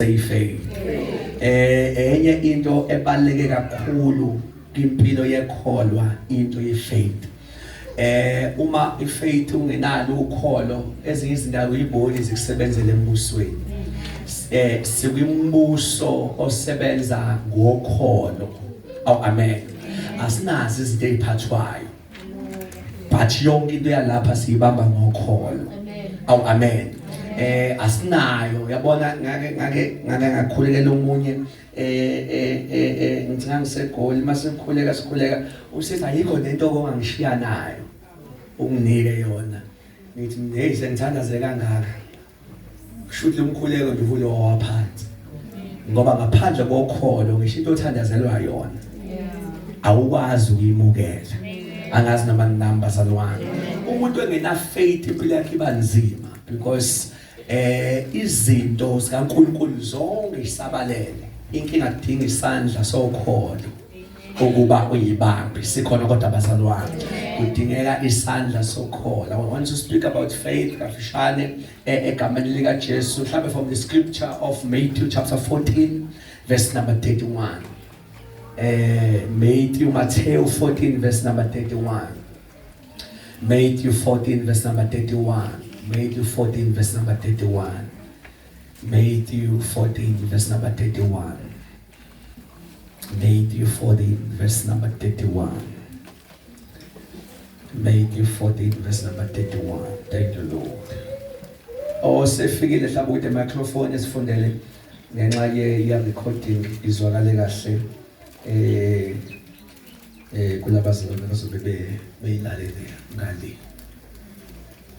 Faith. Enye into ebaluleke kakhulu kwimpilo yekholwa into ye-faith. Uma i-faith ungenalo ukholo, ezinye izinto uyiboni zikusebenzele embusweni. Sikwimbuso osebenza ngokholo. Oh, amen. Asinazi izinto eziphathwayo, but yonke into yalapha siyibamba ngokholo. Awu, amen. Asinayo, yabona, ngake ngakhulekela omunye, ngithi ngangisegoli, mase sikhuleka sikhuleka, usithi ayikho lento ongangishiya nayo unginike yona. Ngithi, "Hey, sengithandaze kangaka." Kushuthi umkhuleko nje uvule waphansi, ngoba ngaphandle kokholo ngisho into othandazelwa yona awukwazi ukuyimukela. Angazi noma ninami, bazalwane. Umuntu engena faith, impilo yakhe iba nzima, because izinto zikaNkulunkulu zonke isabalele. Inkinga kudinga isandla sokholo ukuba uyibambe. Sikhona kodwa, bazalwane? Kudingeka isandla sokholo. I want to speak about faith kafishane, egameni lika Jesu, mhlawumbe from the scripture of Matthew chapter 14 verse number 31. Matthew 14 verse number 31. Matthew 14 verse number 31. Matthew 14 verse number 31. Matthew 14 verse number 31. Matthew 14 verse number 31. Matthew 14 verse number 31. Thank you, Lord. Oh, sefikile mhlawumbe ukuthi microphone esifundele ngenxa ye recording izwakale kahle kulabazalwane bazobe beyilalele ngale.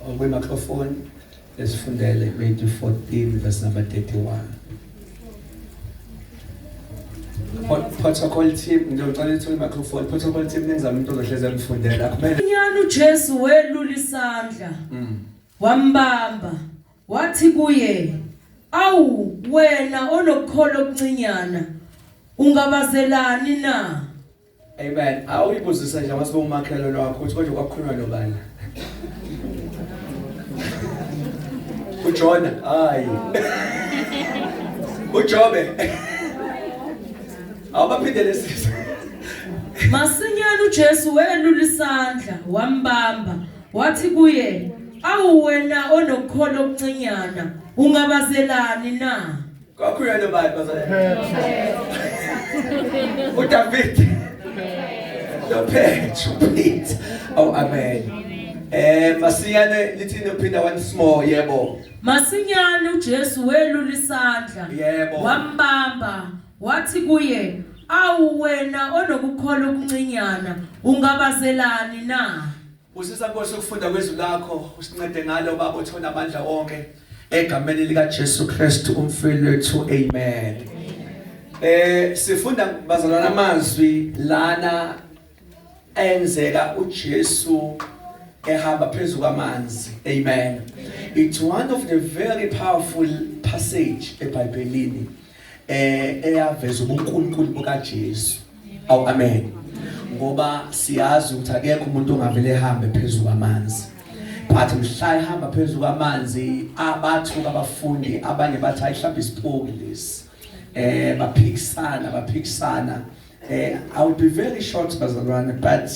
Okwe microphone esifundele Matthew 14 verse number 31. Protocol team, ngizocela ithole microphone. Protocol team, nenzama into ozohleze emfundela. Akumele Nyana uJesu welula isandla wambamba, wathi kuye, "Awu wena onokukholwa okuncinyana, ungabazelani na?" Amen. Awuyibuzisa nje mase umakhelwane wakho ukuthi konje kwakukhulunywa nobani? uJona, hayi. uJobe. Awubaphindele, sisi. Masinyane uJesu welula isandla wambamba, wathi kuye, "Awu wena onokukholwa okuncinyana, ungabazelani na?" Kwakhulunywa nobani, bazalwane? uDavid. NoPetro, Peter. Oh, amen. Masinyane lithini, uphinda once more, yebo. Masinyane uJesu welula isandla wambamba, wathi kuye, "Awu wena onokukholwa okuncinyana, ungabazelani na?" Busisa, Nkosi, ukufunda kwezwi lakho, usincede ngalo, Baba othona amandla wonke, egameni lika Jesu Kristu umfeli wethu, amen. Sifunda, bazalwana, amazwi lana enzeka uJesu ehamba phezulu kwamanzi, amen. It's one of the very powerful passage eBhayibhelini eyaveza ubuNkulunkulu bukaJesu. Aw, amen. Ngoba siyazi ukuthi akekho umuntu ongavele ehambe phezulu kwamanzi, but mhla ehamba phezulu kwamanzi abathuka abafundi, abanye bathi ayihlamba isipoki lesi. Baphikisana, baphikisana. I will be very short, bazalwane, but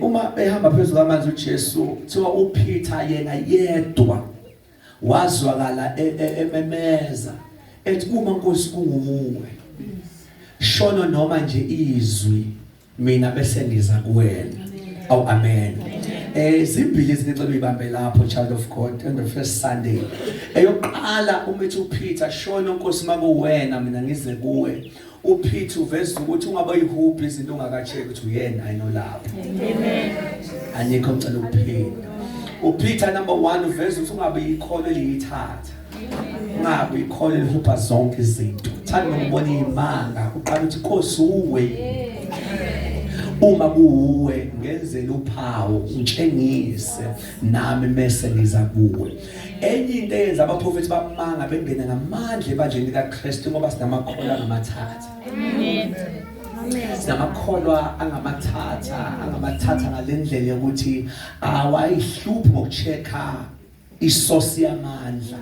uma behamba phezulu kwamanzi uJesu, kuthiwa uPeter yena yedwa wazwakala ememeza ethi, "Uma Nkosi kunguwe, shono noma nje izwi, mina bese ngiza kuwena." Aw, amen. Zimbili izinto ecela uyibambe lapho, child of God, on the first Sunday. Eyokuqala, uma ethi uPeter, "Shono Nkosi makuwena, mina ngize kuwe," uPeter uveza ukuthi ungabe uyihuphi izinto ungaka-check ukuthi uyena ayinolapho. Amen. Anikho, ngicela ukuphinda. uPeter number 1 uveza ukuthi ungabe ikholo eliyithatha, ungabe ikholo elihupha zonke izinto. Thanda ukubona imanga, uqala uthi, "Nkosi, uwe, uma kuwe ngenzela uphawu, ngitshengise nami mase ngiza kuwe." Enye into eyenza abaprofeti bamanga bengena ngamandla ebandleni likaKristu, ngoba sinamakholwa angamathatha. Sinamakholwa angamathatha, angamathatha ngalendlela yokuthi awayihluphi ngokuchecka isource yamandla.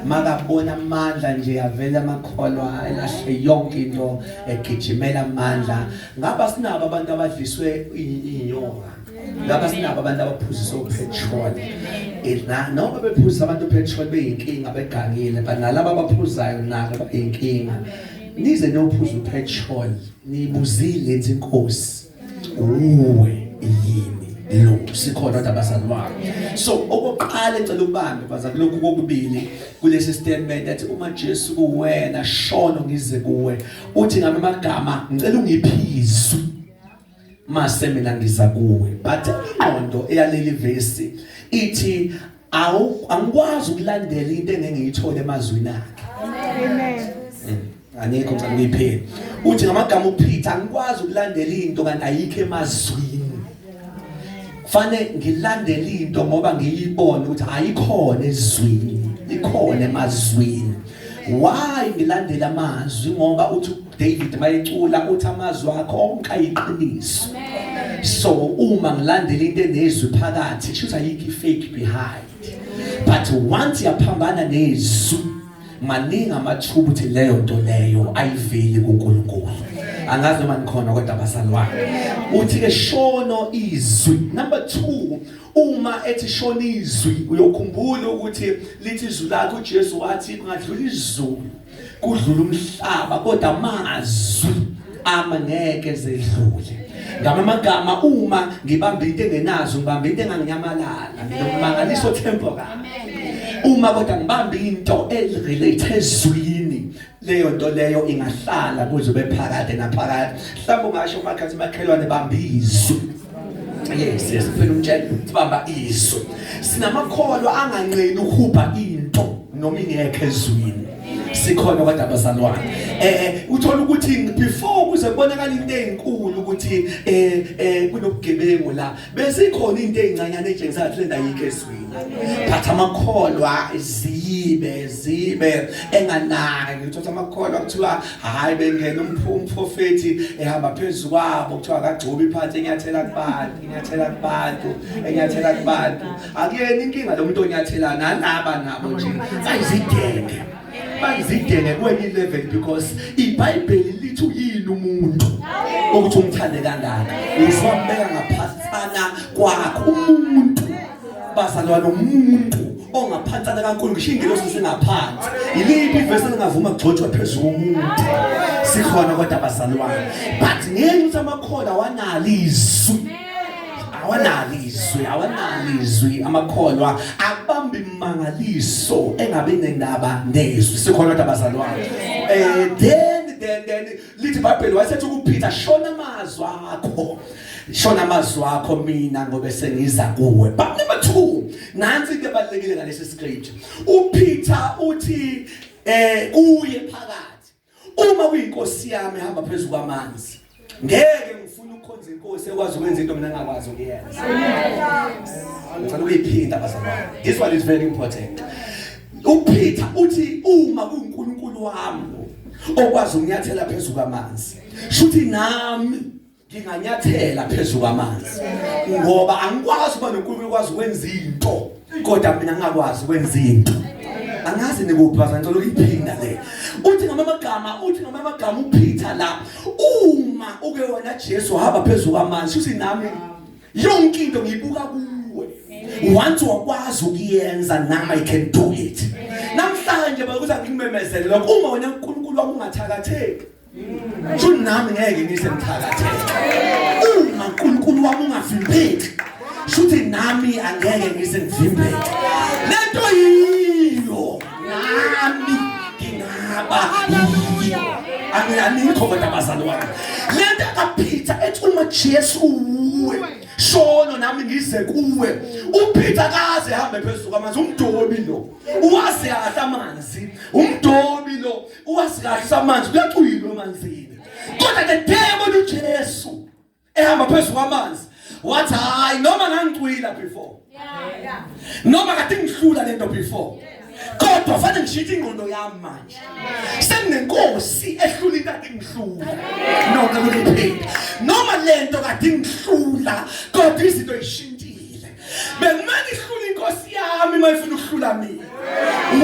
Makabona amandla nje avela amakholwa elahle yonke into egijimela amandla. Ngaba sinabo abantu abadliswe inyoka. Ngaba sinabo abantu abaphuziswe upetrol. Ina noma bephuza abantu upetrol beyinkinga begangile, but nalabo abaphuzayo nabo bayinkinga. Nize niyophuza upetrol, nibuzile nje inkosi. Uwe yini lo sikhona kodwa abazalwane. So okokuqala ngicela ukubambe baza kulokhu kokubili kulesi statement athi uma Jesu kuwena shono ngize kuwe uthi ngami amagama ngicela ungiphizwe mase mina ngiza kuwe but ingqondo eyaleli verse ithi awu angikwazi ukulandela into engengiyithole emazwini akhe. Amen. Anikho ngicela ngiyiphele. Uthi ngamagama uPeter angikwazi ukulandela into kanti ayikho emazwini. Kufanele ngilandele into ngoba ngiyibone ukuthi ayikhona ezwini, ikhona emazwini. Why ngilandela amazwi? Ngoba uthi David mayecula uthi amazwi akho onke ayiqiniso. So uma ngilandela into enezwi phakathi kusho ukuthi ayikho ifake behind. But once yaphambana nezwi maningi amathuba ukuthi leyo nto leyo ayiveli kuNkulunkulu. Angazi noma nikhona kodwa bazalwane. Uthi ke shono izwi. Number 2 uma ethi shona izwi uyokhumbula ukuthi lithi izwi lakhe uJesu wathi kungadlula izulu kudlula umhlaba kodwa amazwi ama ngeke zedlule. Ngamagama uma ngibamba into engenazo ngibamba into enganginyamalala nginomangaliso temporal. Uma kodwa ngibamba into elirelate ezwini leyo nto leyo ingahlala kuze ube phakade naphakade. Mhlawumbe ungasho umakhathi makhelwane bamba izwi. Yes, yes, phela umtshela ukuthi bamba izwi. Sinamakholwa anganqeni ukuhubha into noma ingekho ezwini. Sikhona kodwa abazalwane. Uthola ukuthi before kuze kubonakala into ezinkulu ukuthi kunobugebengu la besikhona into ezincanyana etshengisa ukuthi lento ayikho ezwini. But amakholwa zibe zibe enganaki uthatha amakholwa kuthiwa hayi bengena umprofeti ehamba phezulu kwabo kuthiwa akagcobi iphansi enyathela kubantu enyathela kubantu enyathela kubantu. Akuyena inkinga lo muntu onyathela nalaba nabo nje bayizidenge bayizidenge kwenye level because iBhayibheli lithi uyini umuntu ukuthi umthande kangaka uzwambeka ngaphansana kwakho umuntu bazalwane umuntu ongaphansana kaNkulunkulu ngisho ingelosi singaphansi yiliphi ivesi elingavuma kugcotshwa phezulu komuntu sikhona kodwa bazalwane but ngenxa ukuthi amakholwa awanalo izwi awanalo izwi awanalo izwi amakholwa akubamba imangaliso engabe nendaba nezwi sikhona kodwa bazalwane then lithi iBhayibheli wayesethi kuPeter shona amazwi akho shona amazwi akho mina ngobe sengiza kuwe. But number 2 nansi into ebalulekile ngalesi scripture. uPeter uthi kuye phakathi uma kuyinkosi yami ehamba phezulu kwamanzi ngeke ngifune ukukhonza inkosi ekwazi ukwenza into mina ngingakwazi ukuyenza. Ngicela ukuyiphinda bazalwane. This one is very important. uPeter uthi uma kuNkulunkulu wami okwazi ukunyathela phezulu kwamanzi shuthi nami nginganyathela phezulu kwamanzi ngoba angikwazi uba noNkulunkulu ukwazi ukwenza into kodwa mina ngingakwazi ukwenza into. Angazi nikuphi bazalwane ngicela ukuyiphinda le. Uthi ngamagama uthi ngamagama uPeter la uma uke wena Jesu hamba phezulu kwamanzi shuthi nami yonke into ngiyibuka kuwe. Once wakwazi ukuyenza nami I can do it. Namhlanje bakuthi angimemezele lokho uma wena uNkulunkulu wami ungathakatheki shuthi nami ngeke ngize ngithakatheke. Uma uNkulunkulu wami ungavimbeki shuthi nami angeke ngize ngivimbeke. Lento yiyo nami ngingaba yiyo. Angiyanikho kodwa bazalwane. Lento kaPeter ethi uma Jesu uwe shono nami ngize kuwe. uPeter kaze hambe phezulu kwamanzi umdobi lo uwazi kahle amanzi umdobi lo uwazi kahle amanzi kuyacwilwa emanzini. Kodwa the day ebona uJesu ehamba phezulu kwamanzi wathi hayi noma ngangicwila before noma kade ngihlula lento before kodwa fanele ngishintshe ingqondo yami manje senginenkosi ehlula into kade ngihlula noma kuliphila noma lento kade ngihlula kodwa izinto ishintshile bekumele ihlule inkosi yami mayifuna ukuhlula mina.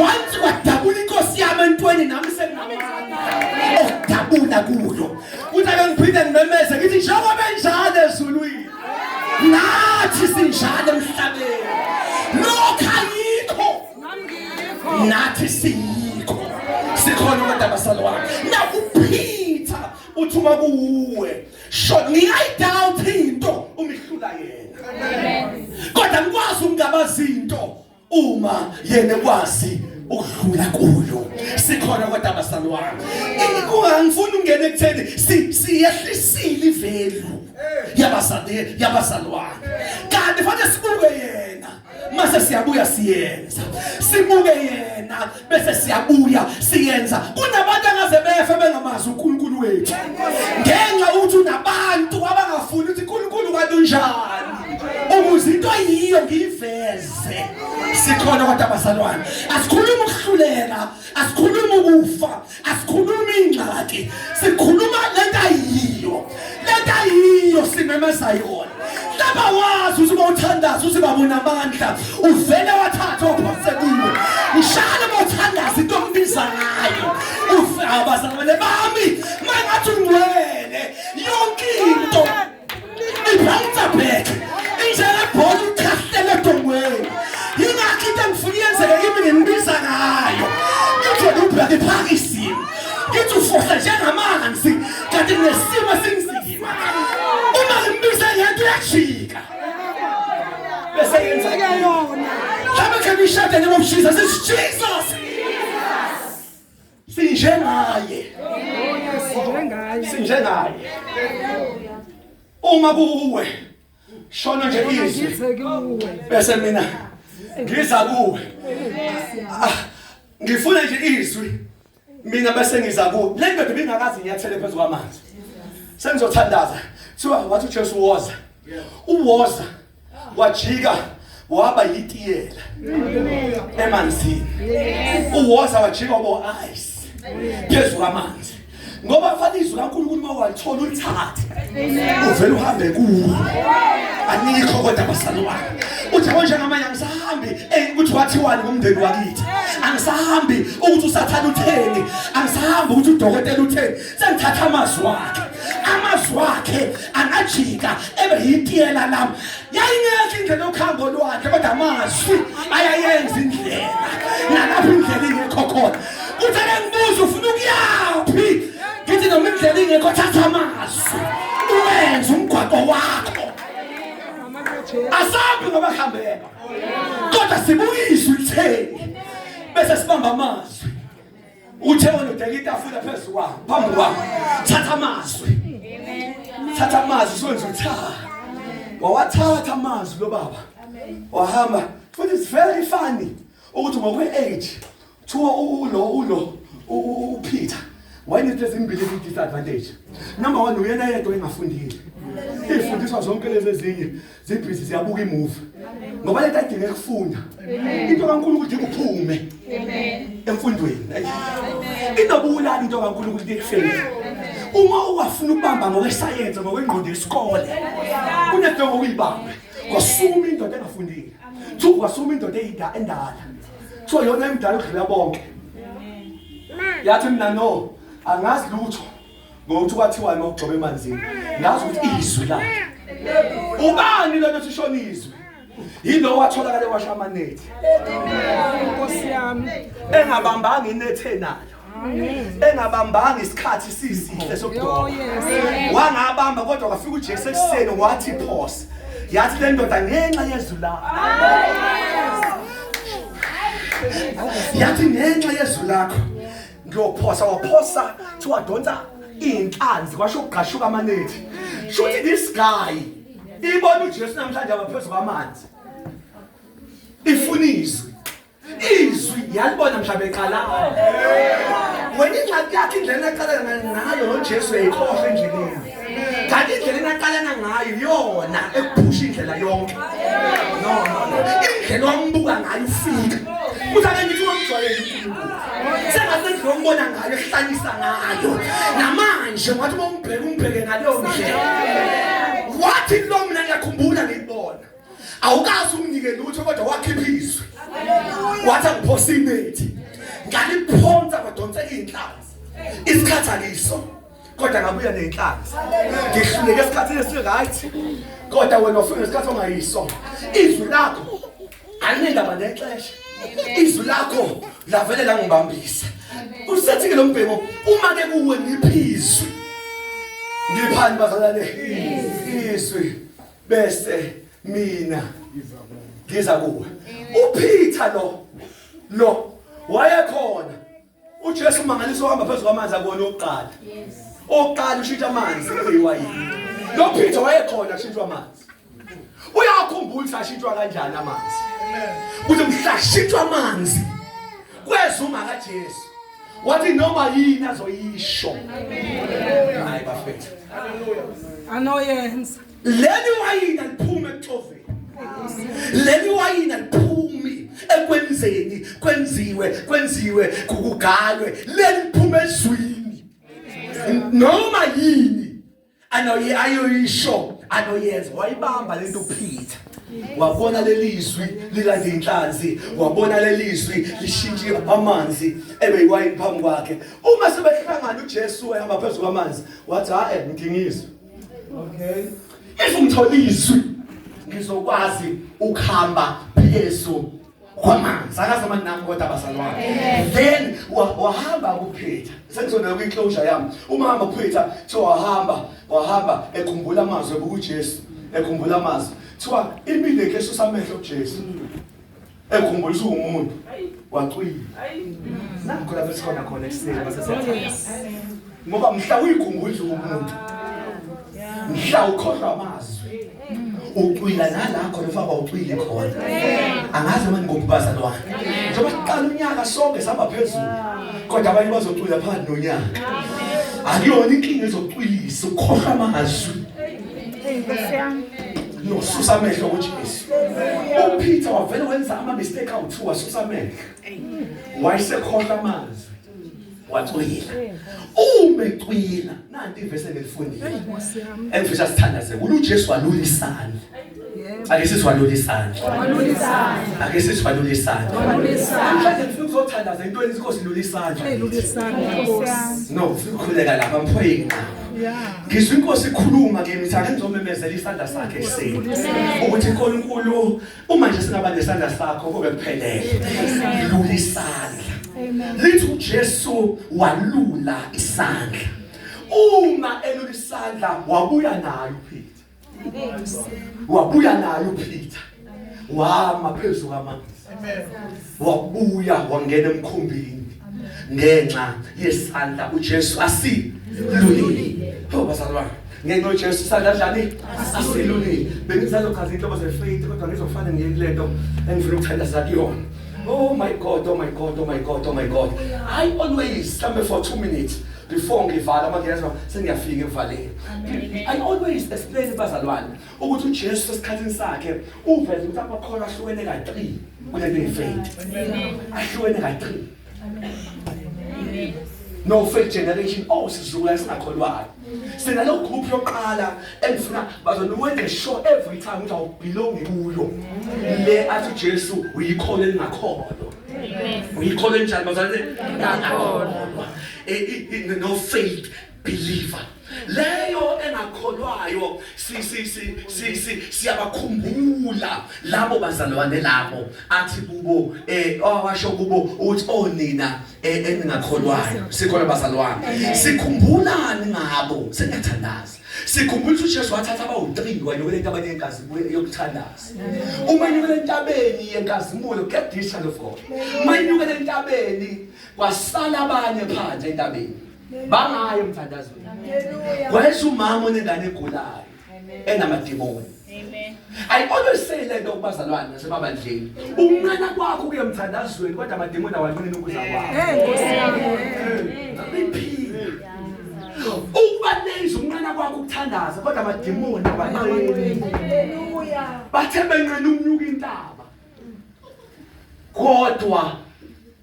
Once Wadabula inkosi yami entweni nami senginamandla okudabula kuyo. Kuthi ake ngiphinde ngimemeze ngithi njengoba enjalo ezulwini nathi sinjalo emhlabeni. Lokho ayikho nathi siyikho. Sikhona kodwa basalwane. Nakuphitha uthi uma kuwe sho ngiyayidoubt into uma ihlula yena. Kodwa ngikwazi ukungabaza into uma yena ekwazi ukudlula kuyo. Sikhona kodwa basalwane. Ingifuna ungene ekutheni siyehlisile ivalue yabazali yabazalwane. Kanti fanele sibuke yena mase siyabuya siyenza, sibuke yena bese siyabuya siyenza. Kunabantu angaze befe bengamazi uNkulunkulu wethu ngenxa ukuthi unabantu abangafuni ukuthi uNkulunkulu kanti unjani, ukuze into yiyo ngiyiveze. Sikhona kodwa bazalwane, asikhulumi ukuhluleka, asikhulumi ukufa, asikhulumi ingxaki, sikhuluma lento ayiyo, lento ayiyo simemeza yona. Laba wazi ukuthi uma uthandaza uthi baba unamandla, uvele wathatha waphose kuwe. Njalo uma uthandaza into ombiza ngayo, ufe abazalwane bami, mangathi ungcwele yonke into ibounce back injengebhola ikhahlela edongweni. Yingakho into engifuna iyenzeke kimi ngimbiza ngayo. Ngithi wena ubheke iphakisimo, ngithi ufohla njengamanzi kanti nesimo esinzima. Uma ngimbiza ngento uyajika bese yenza yona. Mhlawumbe khe nishade njengoba Jesus, Jesus sinjengaye, sinjengaye. Uma kuwe shona nje izwi bese mina ngiza kuwe. Ngifuna nje izwi mina bese ngiza kuwe. Le ndoda ibingakaze inyathele phezu kwamanzi. Sengizothandaza. Kuthiwa wathi uJesu woza, uwoza wajika waba yitiyela emanzini. Uwoza wajika waba ice phezu kwamanzi. Ngoba fanele izwi kaNkulunkulu uma walithola ulithathe uvele uhambe kuwo. Anikho kodwa bazalwane. Uthi yabo njengamanje angisahambi ukuthi wathiwani ngomndeni wakithi, angisahambi ukuthi usathane utheni, angisahambi ukuthi udokotela utheni, sengithatha amazwi wakhe. Amazwi wakhe angajika ebe yitiyela lami. Yayingekho indlela yokuhamba olwandle, kodwa amazwi ayayenza indlela nalapho indlela ingekho khona. Kuthi ake ngibuze ufuna ukuyaphi, ngithi noma indlela ingekho thatha amazwi uwenze umgwaqo wakho. Asambi ngoba kuhambeka, kodwa sibuka izwi litheni bese sibamba amazwi. Uthe wena udeka itafula phezu kwami, phambi kwami, thatha amazwi, thatha amazwi siwenze utha. Wawathatha amazwi lo baba wahamba. Futhi it's very funny ukuthi ngokwe age kuthiwa ulo uPeter wayenezinto ezimbili eziyi-disadvantage. Number one, uyena yedwa engafundile. Iy'fundiswa zonke lezi ezinye zibhizi ziyabuka imuvi ngoba lento ayidinga ukufunda. Into kaNkulunkulu idinga uphume emfundweni. Inobulali into kaNkulunkulu ikufeni. Uma ungafuna ukubamba ngokwesayensi ngokwengqondo yesikole kunesidingo ukuyibambe. Kwasuma indoda engafundile, kuthiwa kwasuma indoda endala, kuthiwa yona emdala ukudlula bonke. Yathi mina no, angazi lutho ngokuthi kwathiwani ngokugcoba emanzini, ngazi ukuthi izwi lakhe. Ubani lona othi shona izwi? Yilo watholakala ewasha amanethi. Nkosi yami. Engabambanga inethi enalo, engabambanga isikhathi sisihle sokudoba, wangabamba. Kodwa kwafika uJesu ekuseni wathi phosa. Yathi le ndoda ngenxa yezwi lakho, yathi ngenxa yezwi lakho ngiyophosa. Waphosa, kuthiwa donsa iy'nhlanzi kwasho ukugqashuka amanethi. Shuthi this guy ibona uJesu namhlanje abaphezu kwamanzi, ifuna izwi. Izwi yalibona mhlawumbe eqala wena ingxaki yakho, indlela enaqalana ngayo noJesu uyayikhohlwa endleleni, kanti indlela enaqalana ngayo iyona ekuphusha indlela yonke. No, no, no, indlela wambuka ngayo ufika kuthi ake ngithi wamjwayele uNkulunkulu, sengathi indlela ombona ngayo ehlalisa ngayo namanje wathi uma umbheke umbheke ngaleyo ndlela. Wathi lo mina ngiyakhumbula ngiyibona, awukazi unginike lutho kodwa wakhipha izwi wathi angiphosa inethi. Ngaliphonsa kwadonseka inhlanzi. Isikhathi akiso. Kodwa ngabuya nenhlanzi. Ngihluleke esikhathini esi-right. Kodwa wena ufika ngesikhathi ongayiso. Izwi lakho alinendaba nexesha. Izwi lakho lavele langibambisa. Usethi ke lo mbhemo uma ke kuwe ngiphizwe. Ngiphani bazalwane? Izwi bese mina ngiza kuwe. uPeter lo wayekhona. uJesu umangaliso uhamba phezu kwamanzi akona oqala. Oqala ushintsha amanzi eyiwayini. Lo Peter wayekhona kushintshwa amanzi. Uyakhumbula ukuthi ashintshwa kanjani amanzi. Kuthi mhla shintshwa amanzi kweza uma kaJesu. Wathi noma yini azoyisho. Hayi bafethu. Anoyenza. Leli wayini aliphume ekuxoveni. Leli wayini aliphumi ekwenzeni kwenziwe kukugalwe. Leli liphume ezwini. Noma yini ayoyisho anoyenza. Wayibamba lento uPeter. Wabona lelizwi lilanda inhlanzi, wabona lelizwi lishintshe amanzi ebe yiwayini phambi kwakhe. Uma sebehlangana uJesu ehamba phezu kwamanzi, wathi hayi ngidingizwe. Okay. If ngithola izwi ngizokwazi ukuhamba phezu kwamanzi. Akaze manje nami kodwa bazalwane. Then wahamba kuPeter. Sengizona kwi closure yami. Uma hamba kuPeter, kuthiwa wahamba ekhumbula amazwi kuJesu, ekhumbula amazwi. Kuthiwa imile ke esusa amehlo kuJesu. Ekhumbula usuwumuntu. Wacwila. Nakho lapho esikhona khona ekuseni baseseyathanda. Ngoba mhla uyikhumbula umuntu. Mhla ukhohlwa amazwi. Ucwila nalakho lofaka ucwile khona. Angazi manje ngokubazalwane. Njengoba siqala unyaka sonke sihamba phezulu. Kodwa abanye bazocwila phakathi nonyaka. Akuyona inkinga ezocwilisa ukukhohlwa amazwi. Nosusa amehlo kuJesu. uPeter wavele wenza ama mistake awu2 wasusa amehlo. Wayesekhohlwa amazwi. Wacwila. Uma ecwila, nanti ivesi engilifundile. Engifisa sithandaze kulo uJesu walula isandla. Ake sithi walula isandla. Walula isandla. Ake sithi walula isandla. Walula isandla. Namhlanje ngifuna ukuzothandaza into inkosi ilula isandla. Lula isandla Nkosi. No, ngifuna ukukhuleka lapha I'm praying now. Yeah. Ngizwa inkosi ikhuluma kimi ithi ake ngizomemezela isandla sakhe ekuseni. Ukuthi uNkulunkulu uma nje singaba nesandla sakho kube kuphelele. Lula isandla. Lithi uJesu walula isandla. Uma elula isandla wabuya nayo uPeter. Wabuya nayo uPeter. Wama phezu kwamanzi. Wabuya wangena emkhumbini ngenxa yesandla uJesu asilulile. Oh bazalwane, ngenxa uJesu isandla njani asilulile. Bengisazochaza inhlobo zefaith kodwa ngizofana ngiye kulento engifuna ukuthandaza kuyona. Oh my God, oh my God, oh my God, oh my God. I always mhlambe for 2 minutes before ngivala manje sengiyafika ekuvaleni. I always explain bazalwane ukuthi uJesu esikhathini sakhe uveze ukuthi amakholwa ahlukene ka-3 kulento yefaith. Ahlukene ka-3. No faith generation, oh sizukulwane singakholwayo. Sinalo group yokuqala engifuna bazona wenze sure every time ukuthi awubelong kuyo. Le athi uJesu uyikholwa elingakholwa. Uyikholwa enjani bazalwane? Engakholwa. No faith believer. Leyo engakholwayo si si si si si siyabakhumbula labo bazalwane labo athi kubo owasho kubo uthi oh nina eningakholwayo. Sikhona bazalwane. Sikhumbulani ngabo? Sengiyathandaza. Sikhumbula ukuthi uJesu wathatha abawu3 wanyukela entabeni yenkazimulo yokuthandaza. Uma enyukela entabeni yenkazimulo, get this child of God. Uma enyukela entabeni kwasala abanye phandle entabeni. Bangayi emthandazweni. Kweza umama onengane egulayo enamadimoni. I always say lento kubazalwane nasemabandleni. Unqena kwakho kuye emthandazweni kodwa amadimoni awanqeni ukuza kwakho. Hey Nkosi yami. Iphila. Ukuba lazy unqena kwakho ukuthandaza kodwa amadimoni awanqeni. Bathe benqena ukunyuka intaba. Kodwa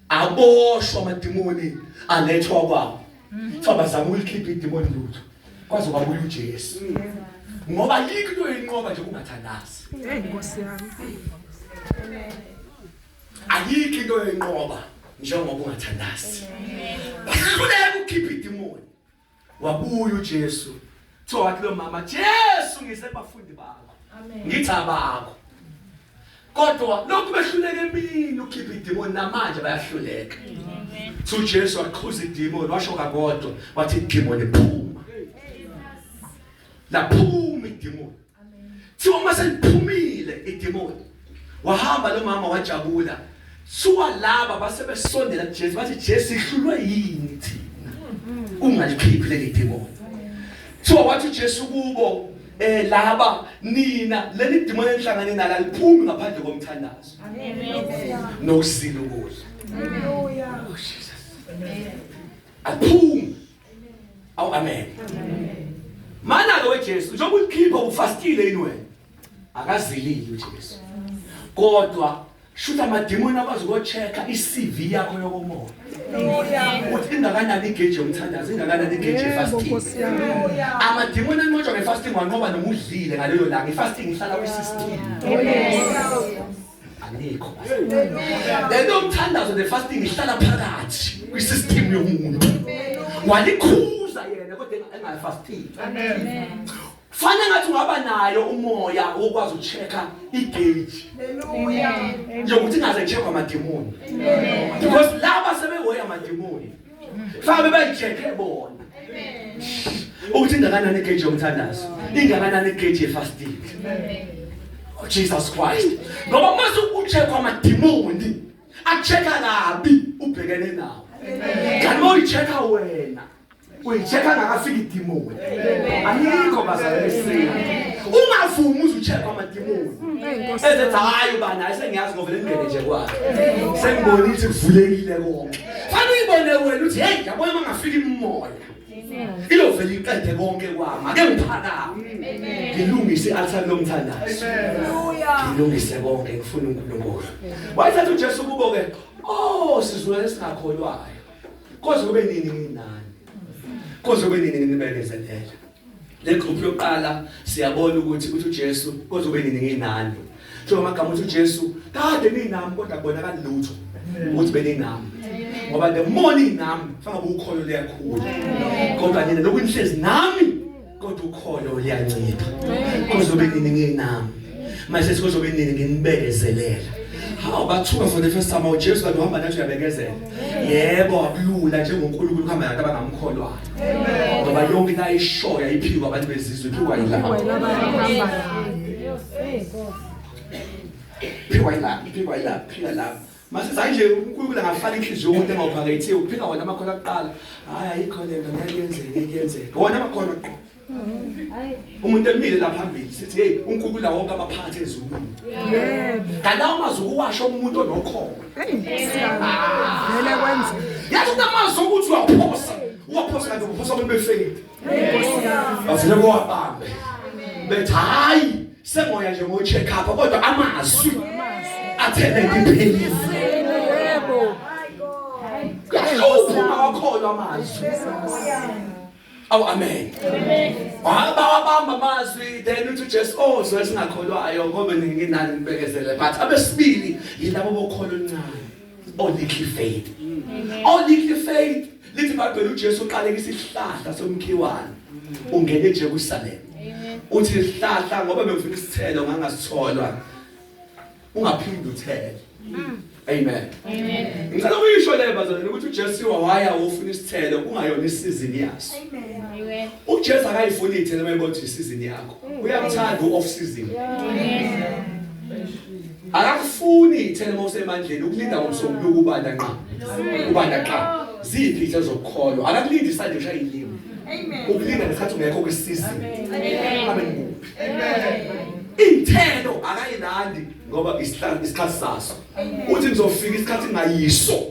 aboshwa amadimoni alethwa kwabo. Kuthiwa bazama ukulikhipha idimoni lutho. Kwaze kwabuya uJesu. Ngoba yikho into oyinqoba nje kungathandazi. Hey Nkosi yami. Ayikho into oyinqoba. Njengoba ungathandazi. Bahluleka ukukhipha idimoni. Wabuya uJesu. Kuthiwa wathi lo mama, Jesu ngise kubafundi bakho. Ngithi abakho. Kodwa lokhu behluleka emini ukukhipha idimoni namanje bayahluleka. Kuthiwa uJesu waqhuza idimoni washo kakodwa wathi idimoni phuma. Laphuma idimoni. Kuthiwa uma seliphumile idimoni wahamba lo mama wajabula. Suka laba base besondela kuJesu bathi Jesu ihlulwe yini thina ungalikhiphi leli demoni. Kuthiwa wathi uJesu kubo laba nina leli demoni enihlangane nalo aliphumi ngaphandle komthandazo. Amen. Nokusila ukudla. Hallelujah. Oh Jesus. Aphumi. Awu amen. Mana ke weJesu njengoba ulikhipha ufastile yini wena? Akazilile uJesu. Kodwa shutha amadimoni akwazi ukuchecka iCV yakho yokomoya. Uthi ingakanani igeji yomthandazo, ingakanani igeji Yebo, yefasting. Nkosi yami. Amadimoni anqotshwa ngefasting wanqoba noma udlile ngaleyo langa. Ifasting ihlala kwi-system. Anikho. Lento yomthandazo nefasting ihlala phakathi kwi-system yomuntu. Walikhuza yena kodwa engafasting. Amen. Fana ngathi ungaba nayo umoya wokwazi ukuchecka igauge. Hallelujah. Njengokuthi ingaze checkwa amadimoni. Because laba sebehoya amadimoni. Fanele bayichecke bona. Ukuthi ingakanani igauge yomthandazo, ingakanani igauge yefasting. Oh Jesus Christ. Ngoba mase ucheckwa amadimoni, achecka kabi ubhekene nawo. Kanti uma uyichecka wena, uyichecka ngakafika idimoni. Ayikho bazalwane esini. Ungavumi uze ucheckwe amadimoni. Ezethi hayi ubani hayi sengiyazi ngovele ngene nje kwakhe. Sengibonile ukuthi kuvulekile konke. Fanele uyibone wena uthi hey yabona mangafika imimoya. Iyovela iqede konke kwami. Ake ngiphakame. Ngilungise i-altar lomthandazo. Ngilungise konke ngifuna uNkulunkulu. Wayethatha uJesu kubo ke, oh sizukulwane esingakholwayo. Koze kube nini nginani? Koze kube nini nginibekezelela? Le group yokuqala siyabona ukuthi uthi uJesu koze kube nini nginani. Njengoba amagama uthi uJesu kade ninami kodwa kubonakala lutho ukuthi beninami. Ngoba the more ninami fanele ukholo liyakhula. Kodwa nina lokhu nihlezi nami kodwa ukholo liyancipha. Koze kube nini nginami. Manje sikoze kube nini nginibekezelela. Hawu bathuka for the first time uJesu kanti uhamba nathi uyabekezela. Yebo akulula njengoNkulunkulu kuhamba nabantu abangamkholwayo. Ngoba yonke into ayishoyo ayiphiwa abantu bezizwe iphiwa yilabo. Phiwa yilabo, phiwa yilabo, phiwa yilabo. Mase sayi nje uNkulunkulu angafaka inhliziyo yomuntu engawuphakethiwe uphika wona amakhono akuqala. Hayi ayikho lento ngeke yenzeke, ngeke yenzeke. Wona amakhono akuqala. Umuntu emile lapha phambili sithi hey uNkulunkulu wonke amaphathi ezulwini. Yebo. Kanti amazwi ukuwasho umuntu onokholo. Hey, Nkosi yami. Vele kwenzeka. Yazi kunamazwi ukuthi uyaphosa. Uwaphosa kanti uphosa abantu befaith. Nkosi yami. Bavele bowabambe. Bethi hayi sengoya nje ngo check up kodwa amazwi athele iphelile. Yebo. Kuyahlupha ungawakholwa amazwi. Awu amen. Wabamba amazwi then uthi uJesu oh so esingakholwayo ngoba ninginani nibekezele but abesibili yilabo bokholo oluncane. Oh little faith. Oh little faith. Lithi iBhayibheli uJesu uqalekisa isihlahla somkhiwane. Ungene eJerusalem. Uthi isihlahla ngoba bengifuna isithelo ngangasitholwa. Ungaphindi uthele. Amen. Amen. Ngicela ukuyisho le bazalwane ukuthi uJesu waya ufuna isithelo kungayona isizini yaso. Amen. uJesu akayifuni ithelo uma ebona isizini yakho. Uyakuthanda uoff season. Akakufuni ithelo uma usemandleni ukulinda ngomsombuluko ubanda nqa. Ubanda nqa. Ziphi izithelo zokukholwa? Akakulindi isandla ushaya ilimi. Amen. Ukulinda ngesikhathi ungekho kwisizini. Amen. Amen kuphi? Iy'thelo akayilandi ngoba isikhathi saso. Uthi ngizofika isikhathi ngayiso.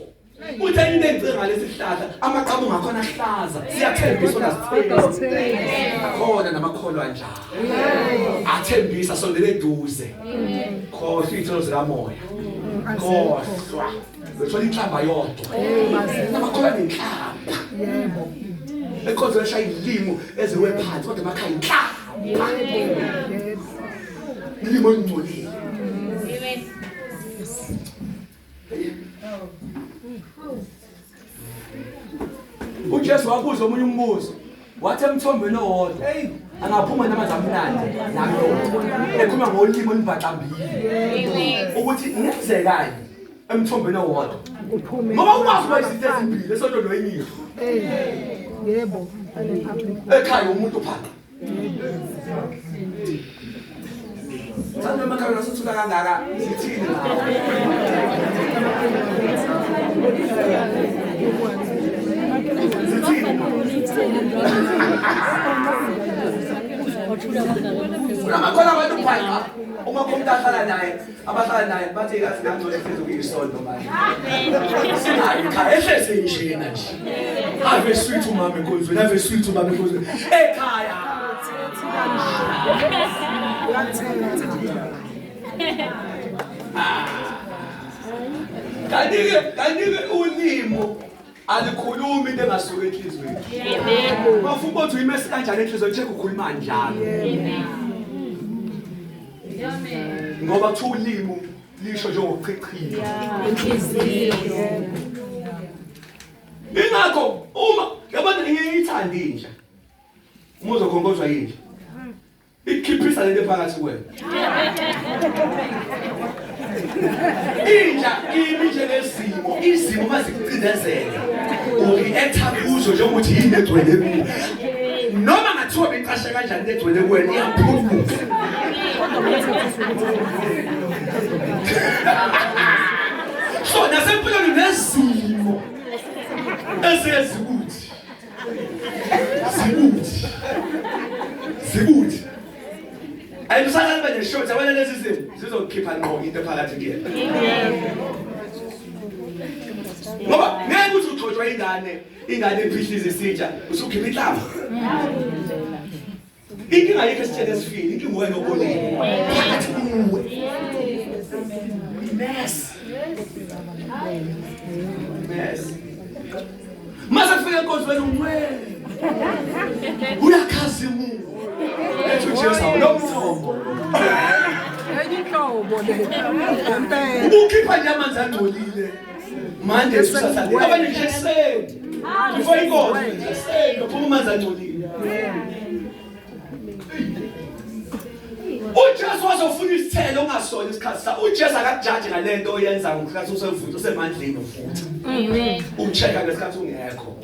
Uthi enye into engicinga ngalesi sihlahla amaqhamu ngakhona ahlaza siyathembisa onasithelo. Akhona namakholwa anjalo. Athembisa sondele eduze. Khohlwa iy'thelo zikamoya. Khohlwa. Uyothola inhlamba yodwa. Namakholwa nenhlamba. Yebo. Enkonzo eshaya ilimi eziwe phansi kodwa emakhaya inhlamba. Yebo. Ilimi olungcolile. Amen. UJesu wabuza omunye umbuzo. Wathi emthombeni owodwa, hey, angaphuma namanzi amnandi namhlophe. Ekhuluma ngolimi olubhaxambile. Ukuthi kungenzekani emthombeni owodwa. Ngoba ukwazi ukuba izinto ezimbili esonto noyinye. Yebo. Ekhaya umuntu phaqa. Thanda emakhaya nasithula kangaka sithini ngawo? Sithini? Kunamakhona abantu bhaqa uma umuntu ahlala naye abahlala naye bathi kazi ngangcono ehlezi kuyisonto manje. Singayi ekhaya ehlezi njena nje. Ave sweet umama enkonzweni, ave sweet umama enkonzweni. Ekhaya. Kanti-ke kanti-ke ulimo alikhulumi into engasuki enhliziyweni. Amen. Mafuna ukuthi uyimesi kanjani enhliziyweni check ukhuluma njalo. Amen. Ngoba kuthiwa ulimi lisho njengokuchichima. Inhliziyo. Ingakho uma yabona ngiyithanda inja. Uma uzokhonkozwa yinja. Ikhiphisa lento phakathi kwena. Inja imi njengesimo, izimo mazikucindezela. Ureacta kuzo njengokuthi yini egcwele kuwe. Noma ngathiwa bicashe kanjani into egcwele kuwena iyaphuma. So nasempilweni nezimo eziyezikuthi Zikuthi. Zikuthi. Ayisana nibe neshot yabona lezi zimo zizokhipha ngqo into phakathi kuyena. Ngoba ngeke uthi uxotshwa ingane, ingane iphihliza isitsha, usukhipha inhlamba. Inkinga ayikho esitsheni esifile, inkinga wena obolile. Phakathi kuwe. Mess. Mess. Mase kufika enkonzweni ungcwele. Uyakhazimula. Ethi uJesu awulomthombo. Enye inhlobo le. Ngempela. Ubukhipha nje amanzi angcolile. Manje kusasa abanye nje ekuseni. Before inkonzo nje ekuseni uphuma amanzi angcolile. uJesu wazofuna isithelo ungasona isikhathi sa uJesu akakujaji ngalento oyenza ngesikhathi usevutha usemandleni uvutha Amen. uchecka ngesikhathi ungekho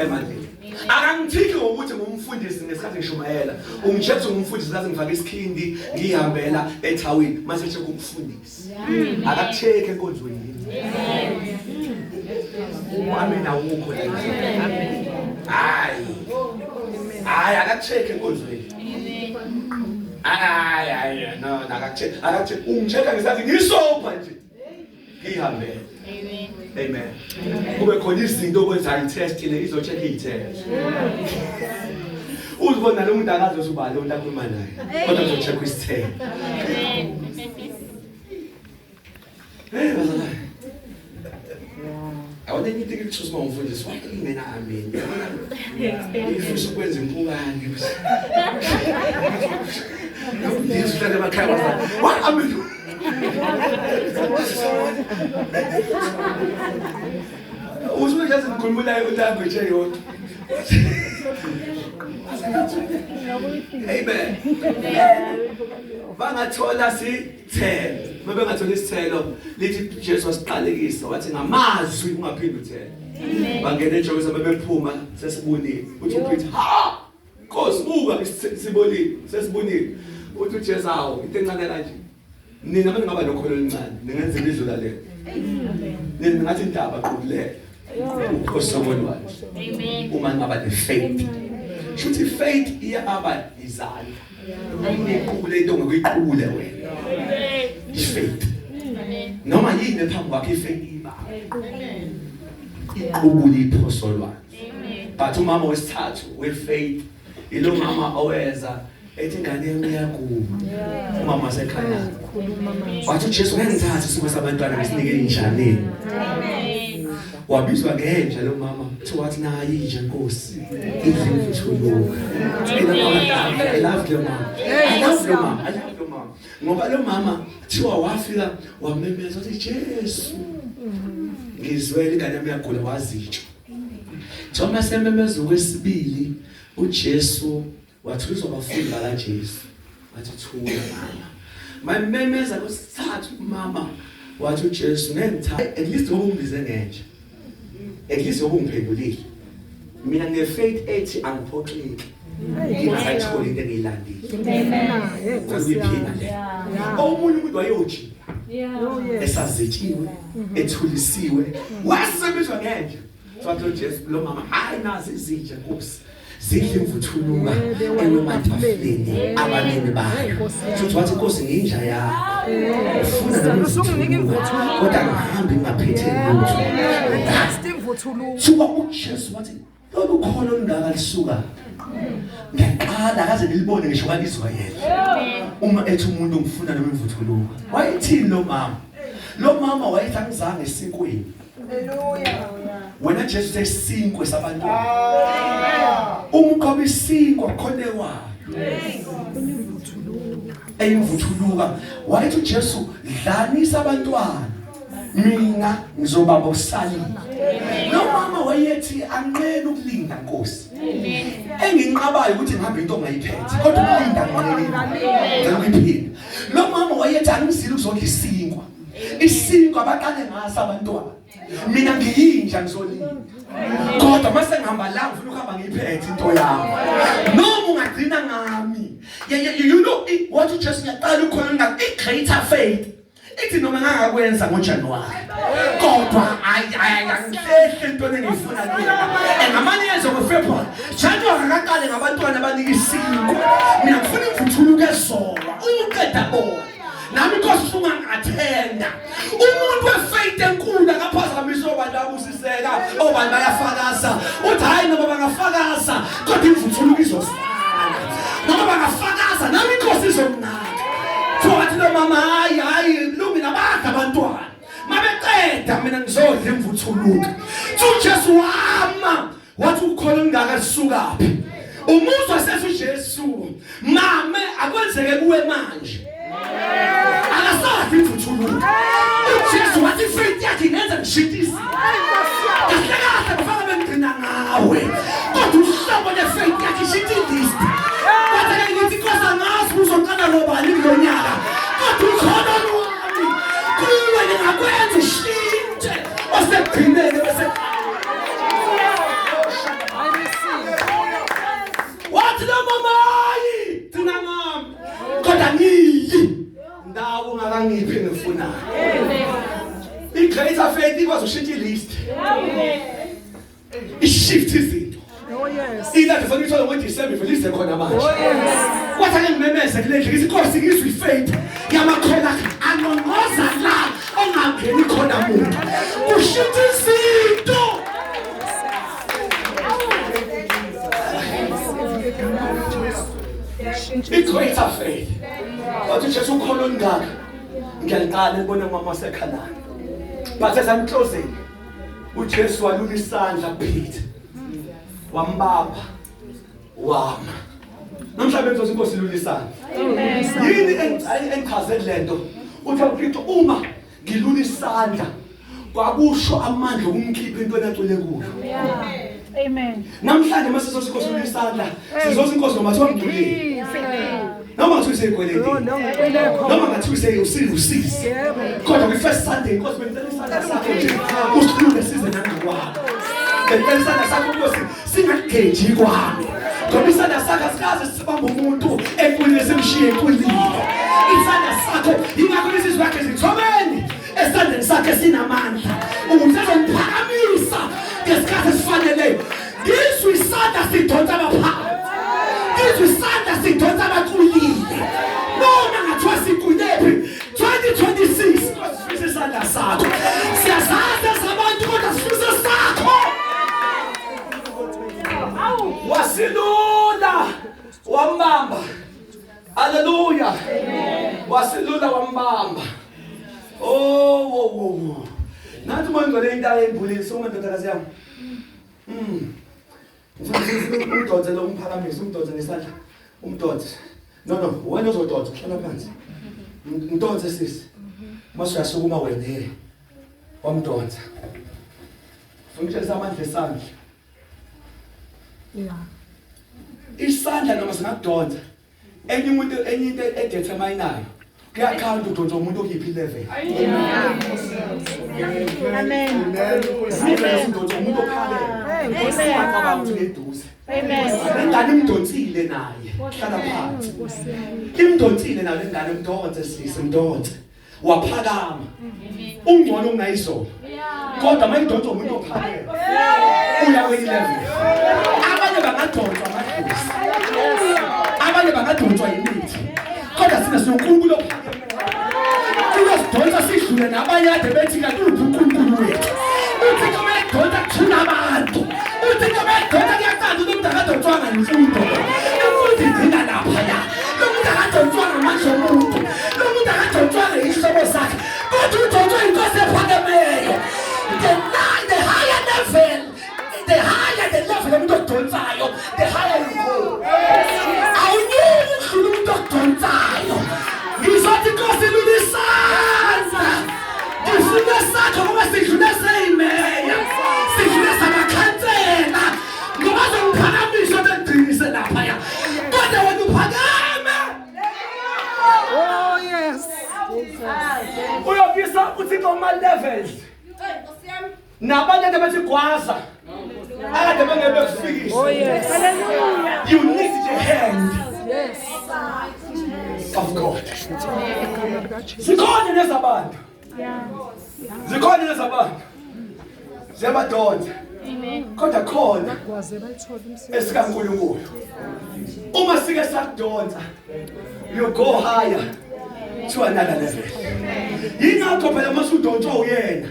emandleni akangithiki ngokuthi ngumfundisi ngesikhathi ngishumayela ungicheck ngumfundisi ngaze ngifake isikhindi ngihambela ethawini mase check umfundisi akakucheck enkonzweni amen awukho la hayi hayi akakucheck enkonzweni hayi hayi no akakucheck akakucheck ungichecka ngesikhathi ngisopa nje ngihambele amen kube khona izinto okwenzayo i-test le izo-check iy'thelo uzibona lo muntu akazi ukuthi ubani lo muntu akhuluma naye kodwa uzo-check isithelo Hey bazalwane. Awona enye into ekuthusa uma umfundisi why ingena amen. Ifisa ukwenza impukane. Yesu hlale emakhaya bazalwane. Why amen. Usuke nje ngikhuluma language eyodwa. Amen. Bangathola sithelo. Uma bengathola isithelo lithi Jesu wasiqalekisa wathi ngamazwi ungaphinde uthele. Bangena eJerusalema bephuma sesibunile. Uthi uPeter ha Nkosi buka sibolile sesibunile. Uthi uJesu awu into encane kanje. Nina manje ngaba nokholo oluncane ningenza imidlula le. Nina ningathi intaba qubuleke. Uqosobolwayo. Amen. Uma ngaba ne faith. Shuthi faith iyababa izandla. Iqubule into ngokuyiqubule wena. Ifaith. Noma yini phambi kwakhe ifaith iba. Iqubule iphosolwayo. But umama wesithathu wefaith ilo mama oweza ethi ingane yami iyagula. Umama wasekhaya. Wathi uJesu ngeke ngithathe isimo sabantwana ngisinike injaneni. Wabizwa ngenja lo mama kuthiwa wathi nayi inja Nkosi idla imvuthuluka. I love lo mama. I love lo mama. I love lo mama. Ngoba lo mama kuthiwa wafika wamemeza wathi Jesu ngizwele ingane yami iyagula wazitsho. Thomas ememeza okwesibili uJesu wathuliswa abafundi bakaJesu. Wathi thula mama. Mayimemeza kwesithathu mama wathi uJesu ngengitha at least ngoba ungibize ngenja. At least ngoba ungiphendulile. Mina ngine faith ethi angiphoxeki. Ngingayitholi into engiyilandile. Amen. Kuyiphila le. Omunye umuntu wayojika. Yeah. Esazitshiwe, ethulisiwe, wasebizwa ngenja. Wathi uJesu lo mama, hayi nazi izinja Nkosi. Zidla imvuthuluka ematafuleni abanini bayo. Futhi wathi Nkosi nginja yakho. Ufuna noma Usunginika imvuthuluka kodwa ngihambi ngingaphethe lutho. Just imvuthuluka. Suka uJesu wathi lolu kholo olungaka lisuka. Ngiyaqala akaze ngilibone ngisho kwaIsrayeli. Uma ethi umuntu ngifuna noma imvuthuluka. Wayethini lo mama? Lo mama wayethi angizange esinkweni. Hallelujah. Wena Jesu sesinkwe sabantwana. Uma uqoba isinkwa khona wayo. Eyimvuthuluka. Wayethi uJesu dlanisa abantwana. Mina ngizobamba okusalile. Lo mama wayethi anqena ukulinda Nkosi. Enginqabayo ukuthi ngihambe into ongayiphethe kodwa ukulinda nginqenile. Ngicela ukuyiphinda. Lo mama wayethi angizile ukuzodla isinkwa. Isinkwa abaqale ngaso abantwana. Mina ngiyinja ngizolinda. Kodwa mase ngihamba la ngifuna ukuhamba ngiyiphethe into yami. Noma ungagcina ngami. You know what uJesu ngiyaqala ukhona nga i-greater faith. Ithi noma ngangakwenza ngoJanuary. Kodwa hayi hayi angihlehle into engiyifuna mina. Engamane yenze ngoFebruary. January akaqale ngabantwana abanika isinkwa. Mina ngifuna imvuthuluka ezowa. Uqeda bona. Nami inkosi usungangathenda. Umuntu wefaith enkulu akaphazamisa obantu abusiseka, obani bayafakaza. Uthi hayi noma bangafakaza kodwa imvuthuluka izosala. Noma bangafakaza nami inkosi izomnaka. Wathi lo mama hayi hayi lungile abadla abantwana. Mabeqeda mina ngizodla imvuthuluka. UJesu wama wathi ukholo ngaka lisukaphi? Umuzwa sethi uJesu mame akwenzeke kuwe manje. Akasazi imvuthuluka. uJesu wathi faith yakhe ingenza ngishintise. Kahle kahle bafana bengigcina ngawe. Kodwa uhlobo le faith yakhe ishintsha ilist. Wathi ke ngithi Nkosi angazi uzoqala ngobani kulonyaka. Kodwa ukholo lwami kuwe ngingakwenza ushintshe osekugcineni bese I receive. Wathi lo mama hayi gcina ngami. Kodwa ngiyi ndawo ungakangiphi engifunayo. I-greater faith ikwazi ukushintsha ilist. Ishift izinto. Oh yes. Ilapho fanele ithole ngoDecember vele ize khona manje. Oh yes. Kwathi ake ngimemeze kule ndlu ngithi Nkosi ngizwe ifaith yamakholwa anongoza la ongangeni khona muntu. Kushintsha izinto. I-greater faith. Wathi uJesu ukholo olungaka. Ngiyaliqala ukubona mama waseKhanani. But as I'm closing, uJesu walula isandla kuPeter. Wambamba. Wama. Namhlanje ngizothi inkosi ilula isandla. Yini engichaze lento? Uthi uPeter uma ngilula isandla kwakusho amandla okumkhipha into enacwile kuyo. Amen. Namhlanje mase sizothi inkosi ilula isandla, sizothi inkosi noma kuthiwa ngigulile. Noma kuthiwa useyikweletini. Noma ngathiwa usizi. Kodwa kwi-first Sunday inkosi bengicela isandla sakho nje usilule size nangakwakho. Bengicela isandla sakho inkosi singakugeji kwami. Ngoba isandla sakho asikaze sibambe umuntu ekulile simshiye ekulile. Isandla sakho ingakho isizwe yakhe zithobeni esandleni sakhe sinamandla. Ukuze ezomphakamisa ngesikhathi esifaneleyo. Ngizwe isandla sidonsa abaphansi. Ngizwe isandla sidonsa abaculile. Noma ngathiwa sikulephi 2026 sifisa isandla sakho. Siyazazi ezabantu kodwa sifisa sakho. Wasilula wambamba. Hallelujah. Wasilula wambamba. Oh oh oh. Nathi uma ngicela into ayembulile sonke ndodakazi yami. Ngifuna umdonse lo umphakamise umdonse ngesandla. Umdonse. No wena uzodonsa hlala phansi. Mdonse sisi. Mase uyasukuma wena. Wamdonsa. Ngifuna amandla esandla. Yeah. Isandla noma singakudonsa. Enye umuntu enye into edeterminayo. Kuyakhawunta udonsa umuntu okuyiphi level. Amen. Amen. Udonsa umuntu ophakeme. Hey, Nkosi Amen. yami. Acabanga ukuthi uneduze. Amen. Lengane imdonsile naye. Hlala phansi. Imdonsile nayo lengane imdonse sisi imdonse. Waphakama. Ungcono kunayizolo. Kodwa mayidonsa umuntu ophakeme. Uya kwenye level. Abanye bangadonswa amadlozi. Abanye bangadonswa imithi. Kodwa sina sinoNkulunkulu ophakeme. Uyosidonsa sidlule nabanye kade bethi kanti uphi uNkulunkulu wethu. Uthi kumele kudonsa kuthula abantu. Uthi kumele kudonsa kuyacaca ukuthi umuntu akadonswanga imfundo. Imfundo igcina laphaya. Lo muntu akadonswanga amandla omuntu. Lo muntu akadonswanga isihlobo sakhe. Kodwa udonswe inkosi ephakemeyo. The higher level, the higher the level umuntu okudonsayo, the higher you go. Awunyuki ukudlula umuntu okudonsayo. Ngizothi inkosi ilula isandla. Ngifuna sakho ngoba sidlule seyimeya. Sidlule samakhansela. Ngoba zongiphakamisa bengigcinise laphaya. Kodwa wena uphakame. Oh yes. Uyobisa uThixo kuma levels. Nabanye ade bethi gwaza. Akade bengeke bekufikise. Oh yes. Hallelujah. You need the hand Yes. of God. Igama likaJesu. Zikhona nezabantu. Yeah. Zikhona nezabantu. Ziyabadonsa. Kodwa khona Kwaze bayithola umsebenzi. esikaNkulunkulu. Uma sike sakudonsa, you go higher to another level. Yingakho phela uma usudonswa uyena.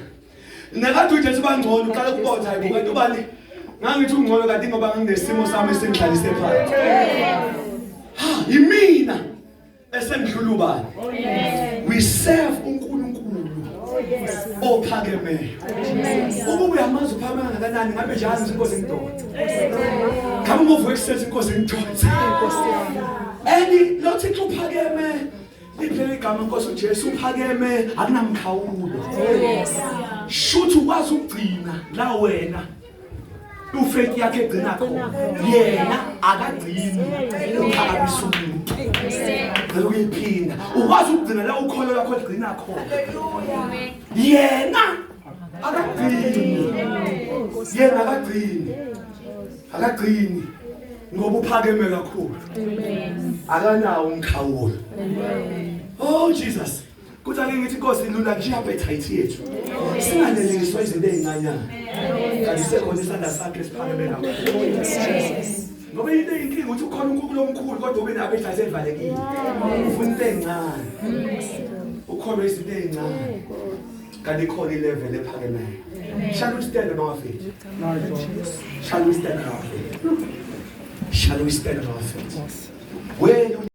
Nakade uJesu bangcono uqala ukubona hayi kanti ubani ngangithi ungcono kanti ngoba nganginesimo sami esingihlalise phansi. Ha, yimina esengidlula ubani. We serve uNkulunkulu ophakemeyo. Uma uyamazi uphakeme kangakanani ngabe njalo inkosi ngidonsa. Ngabe uma uvuka ekuseni inkosi ngidonsa. And lo Thixo uphakeme liphele igama inkosi uJesu uphakeme akunamkhawulo. Shuthi ukwazi ukugcina la wena ufaith yakhe egcina khona. Yena akagcini uphakamisa umuntu. Ngicela ukuyiphinda. Ukwazi ukugcina la ukholo lwakho ligcina khona. Yena akagcini. Yena akagcini. Akagcini ngoba uphakeme kakhulu. Akanawo umkhawulo. Oh Jesus. Kuthi ake ngithi inkosi ilula nje appetite yethu. Singaneliswa izinto ezincanyana. Kanti sekhona isandla sakhe esiphakeme kakhulu. Ngoba into eyinkinga ukuthi ukhona uNkulunkulu omkhulu kodwa ube ne-appetite evalekile. Ufuna into encane. Ukholwa izinto ezincane. Kanti ikhona ilevel ephakemeyo. Shall we stand on our feet? Shall we stand on our feet? Shall we stand on our feet? Where